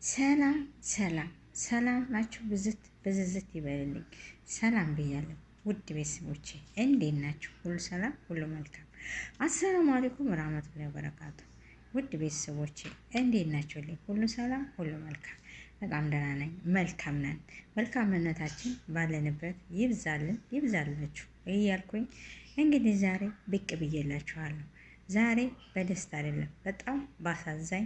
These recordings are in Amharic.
ሰላም ሰላም ሰላማችሁ ብዝት ብዝዝት ይበልልኝ። ሰላም ብያለሁ ውድ ቤተሰቦቼ፣ እንዴት ናችሁ? ሁሉ ሰላም፣ ሁሉ መልካም። አሰላሙ አለይኩም ወራህመቱላሂ ወበረካቱ። ውድ ቤተሰቦቼ እንዴት ናችሁልኝ? ሁሉ ሰላም፣ ሁሉ መልካም። በጣም ደህና ነኝ። መልካም ነን። መልካምነታችን ባለንበት ይብዛልን ይብዛላችሁ እያልኩኝ እንግዲህ ዛሬ ብቅ ብዬላችኋለሁ። ዛሬ በደስታ አይደለም፣ በጣም በአሳዛኝ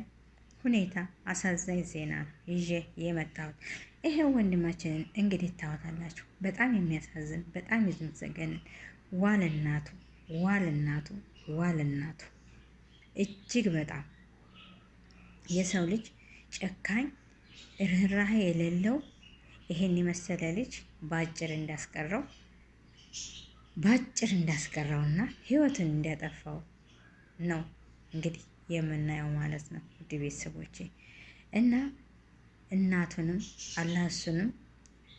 ሁኔታ አሳዛኝ ዜና ነው ይዤ የመጣሁት። ይሄው ወንድማችንን እንግዲህ ታወታላችሁ። በጣም የሚያሳዝን በጣም የሚዘገንን ዋልናቱ ዋልናቱ ዋልናቱ እጅግ በጣም የሰው ልጅ ጨካኝ ርህራሄ የሌለው ይሄን የመሰለ ልጅ በአጭር እንዳስቀረው በአጭር እንዳስቀረውና ህይወቱን እንዲያጠፋው ነው እንግዲህ የምናየው ማለት ነው። ውድ ቤተሰቦቼ እና እናቱንም አላህ እሱንም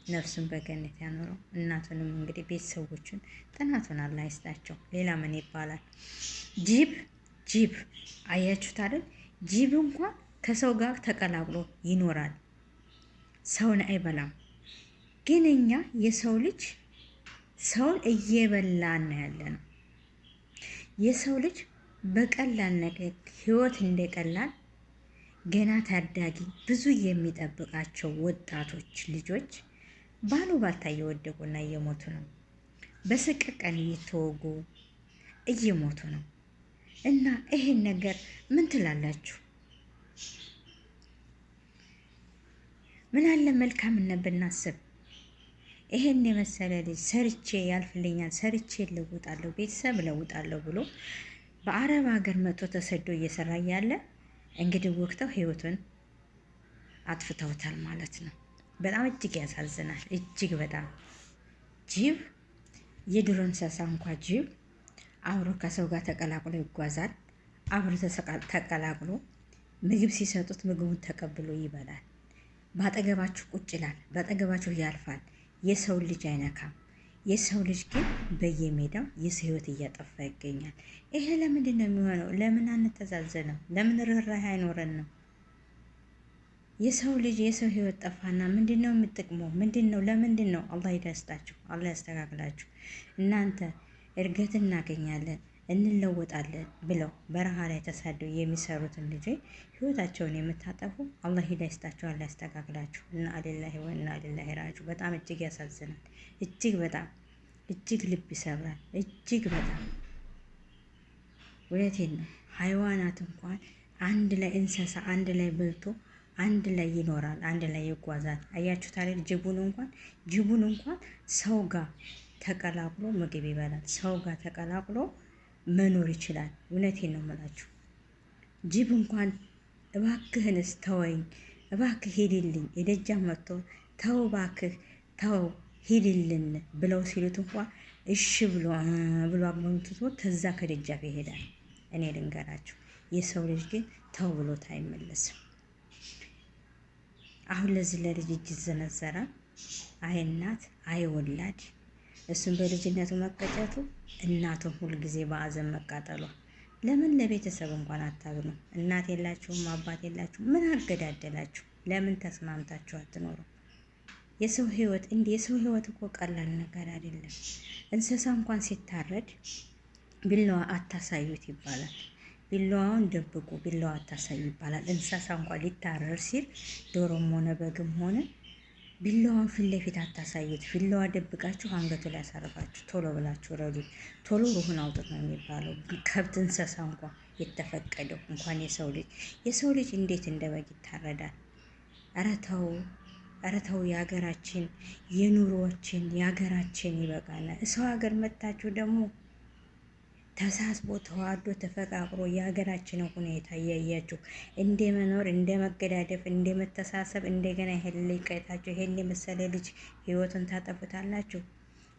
ነፍሱን በገነት ያኖረው። እናቱንም እንግዲህ ቤተሰቦቹን ጥናቱን አላህ ይስጣቸው። ሌላ ምን ይባላል? ጅብ ጅብ አያችሁት አይደል? ጅብ እንኳን ከሰው ጋር ተቀላቅሎ ይኖራል፣ ሰውን አይበላም። ግን እኛ የሰው ልጅ ሰውን እየበላን ነው ያለ ነው። የሰው ልጅ በቀላል ነገር ህይወት እንደቀላል ገና ታዳጊ ብዙ የሚጠብቃቸው ወጣቶች ልጆች ባሉባልታ እየወደቁና እየሞቱ ነው። በሰቀቀን እየተወጉ እየሞቱ ነው። እና ይሄን ነገር ምን ትላላችሁ? ምን አለ መልካምነት ብናስብ። ይሄን የመሰለ ልጅ ሰርቼ ያልፍልኛል፣ ሰርቼ እለውጣለሁ፣ ቤተሰብ እለውጣለሁ ብሎ በአረብ ሀገር መጥቶ ተሰዶ እየሰራ እያለ እንግዲህ ወቅተው ህይወቱን አጥፍተውታል ማለት ነው። በጣም እጅግ ያሳዝናል። እጅግ በጣም ጅብ የዱር እንስሳ እንኳ ጅብ አብሮ ከሰው ጋር ተቀላቅሎ ይጓዛል። አብሮ ተቀላቅሎ ምግብ ሲሰጡት ምግቡን ተቀብሎ ይበላል። በአጠገባችሁ ቁጭ ይላል፣ በአጠገባችሁ ያልፋል። የሰው ልጅ አይነካም። የሰው ልጅ ግን በየሜዳው የሰው ህይወት እያጠፋ ይገኛል። ይሄ ለምንድን ነው የሚሆነው? ለምን አንተዛዘንም? ለምን ርኅራኄ አይኖረንም? የሰው ልጅ የሰው ህይወት ጠፋና ምንድን ነው የምጥቅመው? ምንድን ነው? ለምንድን ነው? አላህ ይደስታችሁ፣ አላህ ያስተካክላችሁ። እናንተ እድገት እናገኛለን እንለወጣለን ብለው በረሃ ላይ ተሳደው የሚሰሩትን ልጅ ህይወታቸውን የምታጠፉ አላህ ሂዳያ ይስጣችሁ፣ አላህ ያስተካክላችሁ። እና ሊላሂ ወኢና ኢለይሂ ራጂዑን። በጣም እጅግ ያሳዝናል። እጅግ በጣም እጅግ ልብ ይሰብራል። እጅግ በጣም እውነቴን ነው። ሀይዋናት እንኳን አንድ ላይ እንስሳ አንድ ላይ በልቶ አንድ ላይ ይኖራል፣ አንድ ላይ ይጓዛል። አያችሁ ታዲያ ጅቡን እንኳን ሰው ጋር ተቀላቅሎ ምግብ ይበላል። ሰው ጋር ተቀላቅሎ መኖር ይችላል። እውነቴን ነው የምላችሁ። ጅብ እንኳን እባክህንስ ተወኝ፣ እባክህ ሂድልኝ፣ የደጃ መጥቶ ተው እባክህ ተው ሂድልን ብለው ሲሉት እንኳ እሺ ብሎ ብሎ አግመምትቶ ተዛ ከደጃፍ ይሄዳል። እኔ ልንገራችሁ፣ የሰው ልጅ ግን ተው ብሎት አይመለስም። አሁን ለዚህ ለልጅ እጅ ይዘነዘራል። አይ እናት አይ ወላድ፣ እሱም በልጅነቱ መቀጨቱ፣ እናቱም ሁልጊዜ በአዘን መቃጠሏ። ለምን ለቤተሰብ እንኳን አታዝኑ? እናት የላችሁም፣ አባት የላችሁም፣ ምን አገዳደላችሁ? ለምን ተስማምታችሁ አትኖሩም? የሰው ህይወት እንዲህ የሰው ህይወት እኮ ቀላል ነገር አይደለም። እንስሳ እንኳን ሲታረድ ቢላዋ አታሳዩት ይባላል። ቢላዋውን ደብቁ፣ ቢላዋ አታሳዩ ይባላል። እንስሳ እንኳን ሊታረድ ሲል ዶሮም ሆነ በግም ሆነ ቢላዋን ፊት ለፊት አታሳዩት። ቢላዋ ደብቃችሁ አንገቱ ላይ ያሳርፋችሁ ቶሎ ብላችሁ ረዱት፣ ቶሎ ሩሁን አውጡት ነው የሚባለው። ከብት እንስሳ እንኳ የተፈቀደው እንኳን የሰው ልጅ የሰው ልጅ እንዴት እንደ በግ ይታረዳል? ኧረ ተው፣ ኧረ ተው። የሀገራችን የኑሮችን የሀገራችን ይበቃናል። ሰው ሀገር መታችሁ ደግሞ ተሳስቦ ተዋዶ ተፈቃቅሮ የሀገራችንን ሁኔታ እያያችሁ እንደ መኖር እንደ መገዳደፍ እንደ መተሳሰብ እንደገና ይሄን ልጅ ቀይታችሁ ይሄን የመሰለ ልጅ ህይወቱን ታጠፉታላችሁ።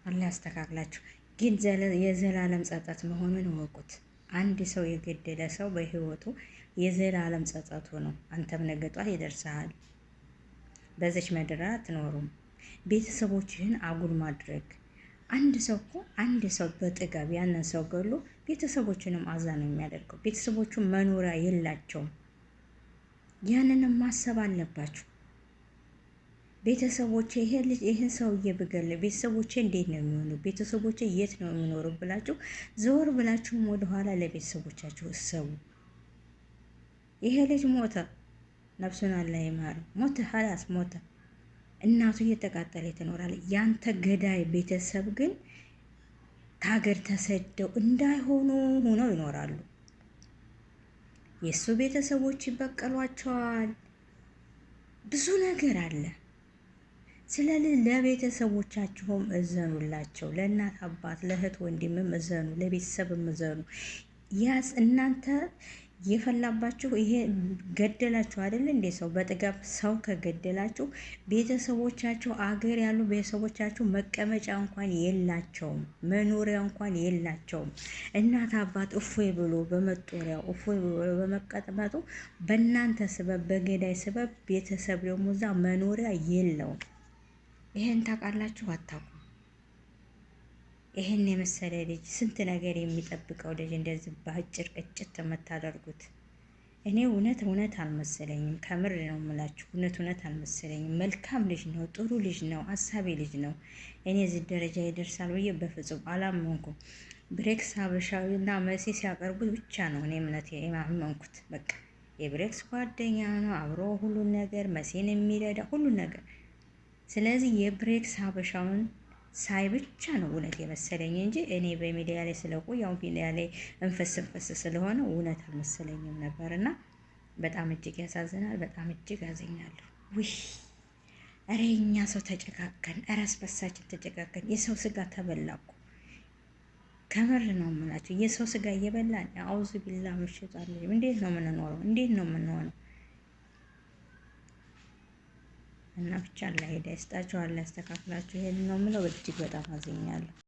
አላህ ያስተካክላችሁ። ግን የዘላለም ጸጸት መሆኑን እወቁት። አንድ ሰው የገደለ ሰው በህይወቱ የዘላለም ጸጸቱ ነው። አንተም ነገ ጧት ይደርስሃል። በዚች ምድር አትኖሩም። ቤተሰቦችህን አጉል ማድረግ አንድ ሰው እኮ አንድ ሰው በጥጋብ ያንን ሰው ገሎ ቤተሰቦቹንም አዛ ነው የሚያደርገው። ቤተሰቦቹ መኖሪያ የላቸውም። ያንንም ማሰብ አለባችሁ። ቤተሰቦቼ ይሄ ልጅ ይህን ሰውዬ ብገል ቤተሰቦቼ እንዴት ነው የሚሆኑ? ቤተሰቦቼ የት ነው የሚኖሩ? ብላችሁ ዘወር ብላችሁም ወደኋላ ለቤተሰቦቻችሁ እሰቡ። ይሄ ልጅ ሞተ፣ ነፍሱን አላህ ይማረው። ሞተ፣ خلاص ሞተ። እናቱ እየተቃጠለ ትኖራለች። ያንተ ገዳይ ቤተሰብ ግን ከሀገር ተሰደው እንዳይሆኑ ሆነው ይኖራሉ። የእሱ ቤተሰቦች ይበቀሏቸዋል። ብዙ ነገር አለ። ስለዚህ ለቤተሰቦቻችሁም እዘኑላቸው። ለእናት አባት፣ ለእህት ወንድምም እዘኑ፣ ለቤተሰብም እዘኑ። ያስ እናንተ የፈላባችሁ ይሄ ገደላችሁ አይደል እንዴ? ሰው በጥጋብ ሰው ከገደላችሁ ቤተሰቦቻችሁ አገር ያሉ ቤተሰቦቻችሁ መቀመጫ እንኳን የላቸውም፣ መኖሪያ እንኳን የላቸውም። እናት አባት እፎይ ብሎ በመጦሪያው እፎይ ብሎ በመቀመጡ በእናንተ ስበብ በገዳይ ስበብ ቤተሰብ ደግሞ እዛ መኖሪያ የለውም። ይሄን ታውቃላችሁ አታውቁም? ይህን የመሰለ ልጅ ስንት ነገር የሚጠብቀው ልጅ እንደዚህ በአጭር ቅጭት የምታደርጉት እኔ እውነት እውነት አልመሰለኝም። ከምር ነው የምላችሁ፣ እውነት እውነት አልመሰለኝም። መልካም ልጅ ነው፣ ጥሩ ልጅ ነው፣ አሳቢ ልጅ ነው። እኔ እዚህ ደረጃ ይደርሳል ብዬ በፍጹም አላመንኩም። ብሬክስ ሀበሻዊና መሲ ሲያቀርቡት ብቻ ነው እኔ እምነት የማመንኩት። በቃ የብሬክስ ጓደኛ ነው፣ አብሮ ሁሉን ነገር መሲን የሚረዳ ሁሉን ነገር። ስለዚህ የብሬክስ ሀበሻውን ሳይ ብቻ ነው እውነት የመሰለኝ እንጂ እኔ በሚዲያ ላይ ስለቆይ ያው ሚዲያ ላይ እንፈስ እንፈስ ስለሆነ እውነት አልመሰለኝም ነበር። እና በጣም እጅግ ያሳዝናል። በጣም እጅግ አዝኛለሁ። ውይ እረ እኛ ሰው ተጨካከን፣ እረስ በሳችን ተጨካከን። የሰው ስጋ ተበላኩ። ከምር ነው የምላቸው። የሰው ስጋ እየበላን أعوذ بالله ምሽጣ። እንዴት ነው የምንኖረው? እንዴት ነው የምንሆነው? እና ብቻ አላህ ሂዳያ ይስጣችሁ፣ አላህ ያስተካክላችሁ። ይሄን ነው የምለው። እጅግ በጣም አዝኛለሁ።